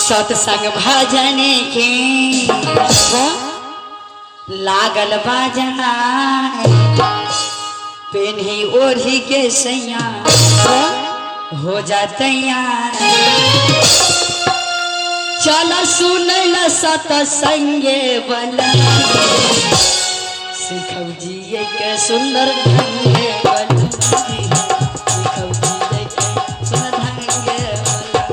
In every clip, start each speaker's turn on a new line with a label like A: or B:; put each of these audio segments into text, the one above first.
A: सत्संग भजन के लागल बाजार, पेन्ही ओढ़ी के सैया हो जातैया। चल सुन ल सत्संगे बला, सीखब जिए के सुंदर ढंगे बला, सीखब जिए के सुंदर ढंगे बला।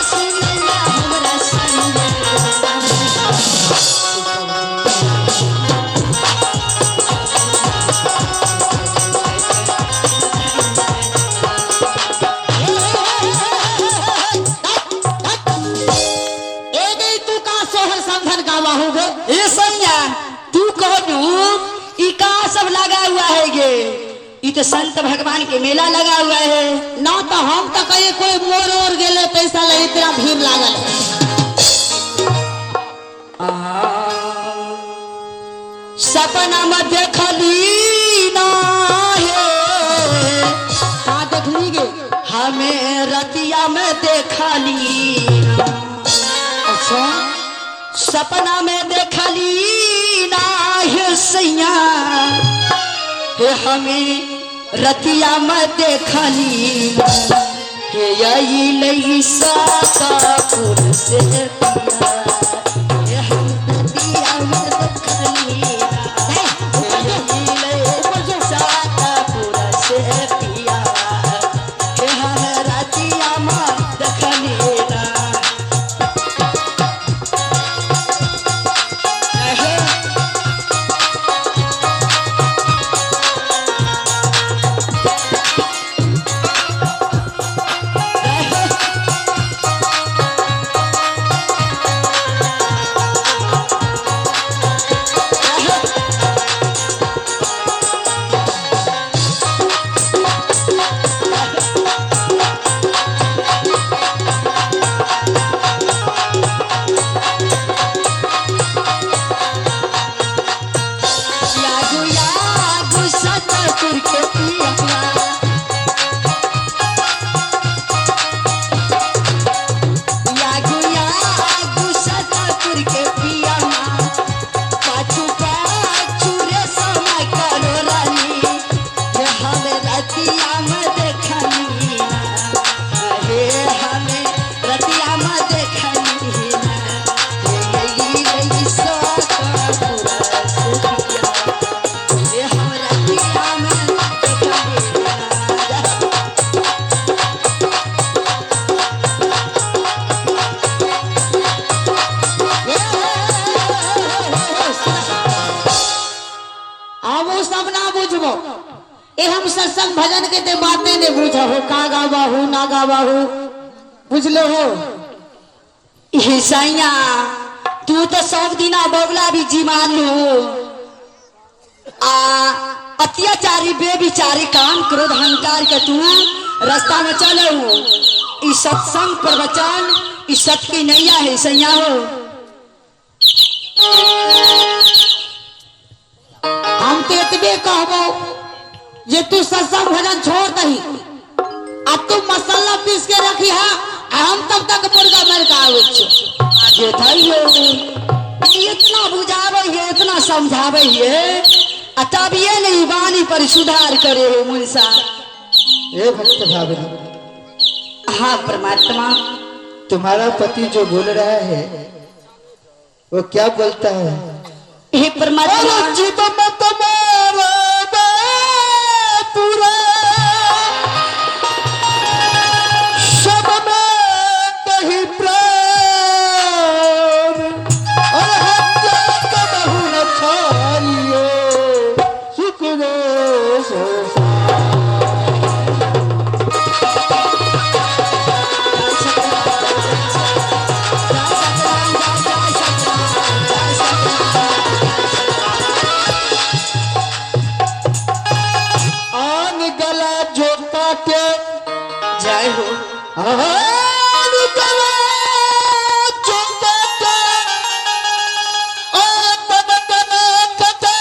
A: सुन ल हमरा संगे बला, सीखब
B: ए गई तू का सोहर समझन गावा हो गे?
A: ए सैया, तू कहनू ई का सब लगा हुआ है गे? ई तो संत भगवान के मेला लगा हुआ है।
B: ना तो हम तो कहीं कोई मोर और गेले पैसा ले, इतना भीड़ लागल है।
A: सपना में देखली ना हे।
B: का देखली गे?
A: हमें रतिया में देखली।
B: अच्छा।
A: सपना में देखली ना हे सैया, हे हमें रतिया में देखली ना, हे यही लई सातापुर से पिया, हे हम रतिया में देखली ना, हे यही लई सातापुर से पिया, हे हम रतिया में देखली ना। यागु यागु सतपुर के पिया, यागु यागु सतपुर के पिया, पाछू पाछू रे समा करो रानी, हे हमें रतिया में देखनी ना, हे हमें रतिया में देखनी ना, हे यही रही सतपुर से पिया, हे हम रतिया में देखनी ना।
B: अब वो सब ना बुझबो, ए हम सत्संग भजन के ते बातें नहीं बुझो हो, का गावा हो ना गावा हो, बुझलो हो?
A: हे सैया, तू तो सब दिना बगला भी जी मान लू, आ अत्याचारी बेविचारी काम क्रोध अहंकार के तू रास्ता में चलो। ई सत्संग प्रवचन ई सत्य की नैया है सैया हो।
B: हम तो एतबे कहबो जे तू सत्संग भजन छोड़ दही आ तू मसाला पीस के रखी हा, आ हम तब तक मुर्गा मर के आवे छियो।
A: जे थई हो इतना बुझावे है, इतना समझावे है, आ तब ये नहीं वाणी पर सुधार करे हो मुंसा।
C: हे भक्त भाविनी।
A: हाँ परमात्मा।
C: तुम्हारा पति जो बोल रहा है वो क्या बोलता है?
A: हे परमात्मा।
C: जीवन में तुम्हारे पूरा सब में कहीं प्रेम और हम कबहू न छाड़िए सुख रे संसार। आन गला जो काटे,
A: जय हो।
C: आन गला जो काटे, ओ तन तन कटे,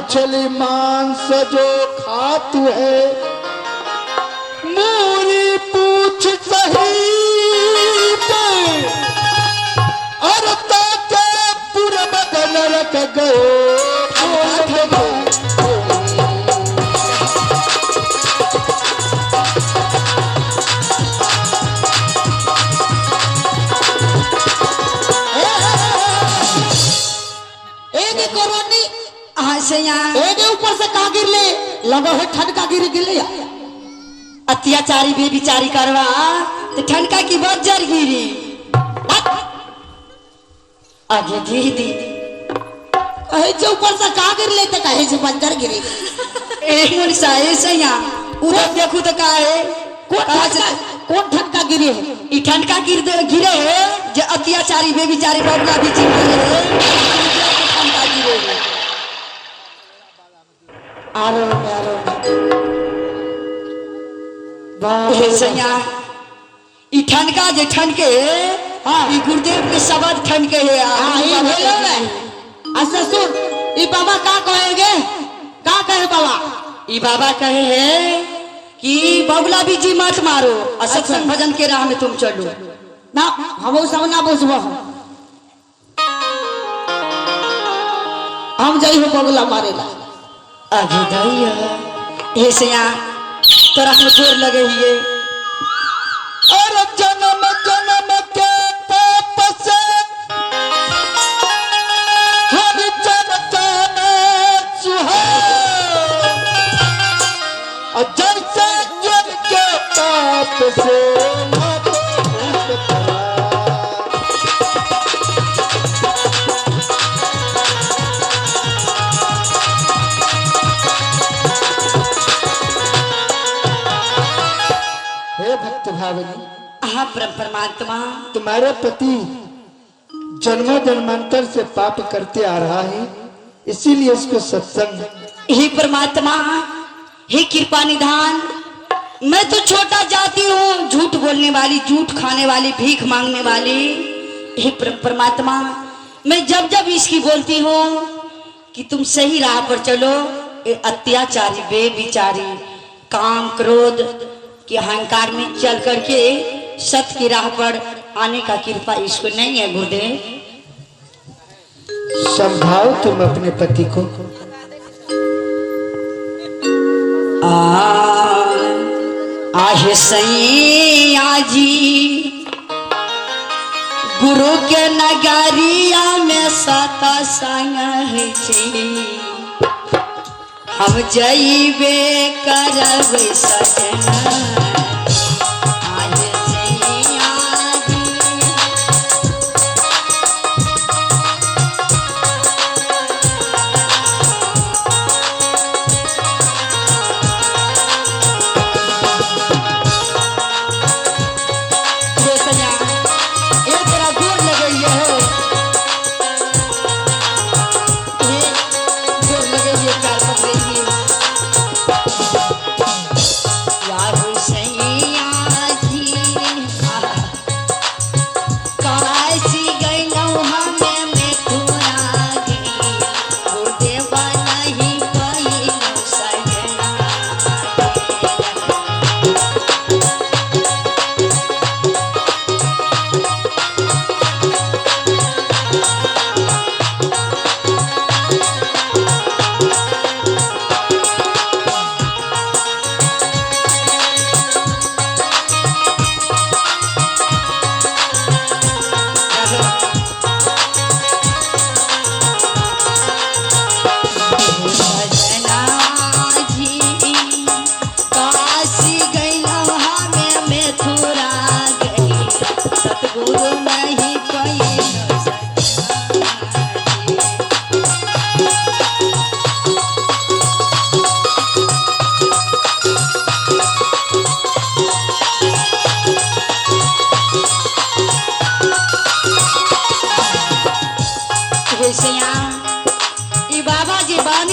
C: मछली मांस जो खातु है, मूरी पूछ सहित और ताके पूर्व नरक गयो।
B: ऊपर से का गिर ले लगो है ठनका गिर गिर
A: अत्याचारी बेविचारी करवा तो ठनका की बज्जर गिरी। आगे दीदी
B: कहे जो ऊपर से का गिर ले तो कहे जो बंजर गिरी।
A: ए मुनसा ए सैया उधर देखू तो का है
B: कौन ठनका गिरी है?
A: ई ठनका गिरे है जो अत्याचारी बेविचारी बबला बीची मारे है, ठनका गिरे है।
B: आरो आरो
A: सैया ई ठनका जे ठनके
B: हाँ।
A: ई गुरुदेव के शब्द ठनके है।
B: हाँ, ई भेलो ने। अच्छा सुन, ई बाबा का कहेंगे? का कहे बाबा?
A: ई बाबा कहे है कि बगुला बीजी मत मारो और सत्संग भजन के राह में तुम चलो।
B: ना हम सब ना बुझबो, हम जाई हो बगुला मारेला।
A: अरे दैया हे सैया तोरा हम जोर लगे हिए।
C: और जन्म जन्म के पाप से हर चरता में सुहा, जैसे जग के पाप से
A: परमात्मा
C: तुम्हारे पति जन्मों जन्मांतर से पाप करते आ रहा है, इसीलिए इसको सत्संग।
A: हे परमात्मा, हे कृपा निधान, मैं तो छोटा जाती हूँ, झूठ बोलने वाली, झूठ खाने वाली, भीख मांगने वाली। हे परमात्मा, मैं जब जब इसकी बोलती हूँ कि तुम सही राह पर चलो, ये अत्याचारी बेविचारी काम क्रोध के अहंकार में चल करके सत्य की राह पर आने का कृपा इसको नहीं है। गुरुदेव
C: समझाओ तुम अपने पति को।
A: आहे सैया जी गुरु के नगरिया में सत्संग है छी, हम जइबे करब सजना।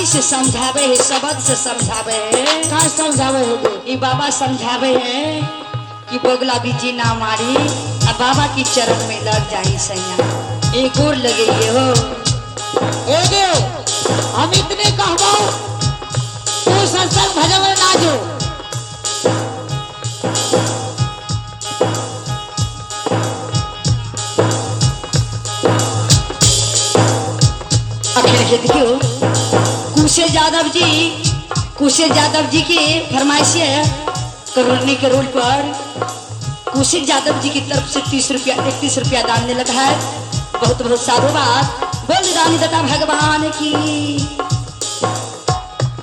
A: से समझावे है, शब्द से समझावे है।
B: का समझावे है?
A: ई बाबा समझावे है कि बगला बीजी ना मारी और बाबा की चरण में लग जाई सैया। एक और लगे ये हो
B: ए हम इतने कहबो, तू सत्संग भजन में ना जो।
A: अखिल के देखियो कुशल यादव जी, कुशल यादव जी की फरमाइश है करोड़नी के रोल पर। कुशल यादव जी की तरफ से 30 रुपया 31 रुपया दान लगा है। बहुत बहुत साधुवाद। बोल रानी दत्ता भगवान की।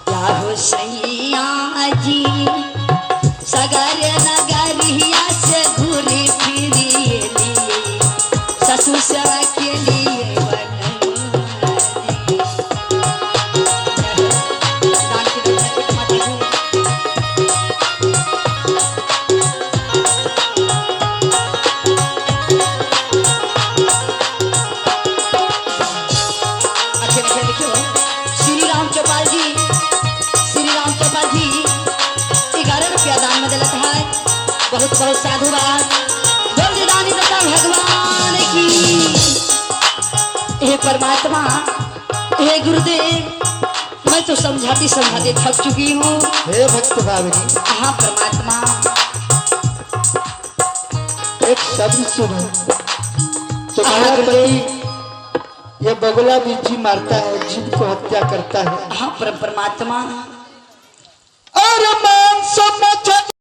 A: क्या हो सैया जी सगर नगरिया से घूरी फिरी लिए ससुर सेवा के लिए बनवारी। दान की तरफ से माता जी। अच्छे अच्छे देखियो श्री राम चौपाल जी, श्री राम चौपाल जी 11 रुपया दान में दिलत है। बहुत बहुत साधुवाद। बोल रानी दत्ता भगवान की। हे परमात्मा, हे गुरुदेव, मैं तो समझाती समझाती थक चुकी हूँ।
C: हे भक्त भाविनी,
A: हाँ परमात्मा,
C: एक शब्द सुनो। तुम्हारा पति ये बगुला भी जी मारता है, जीव को हत्या करता है।
A: हाँ परम परमात्मा।
C: और मांस मछली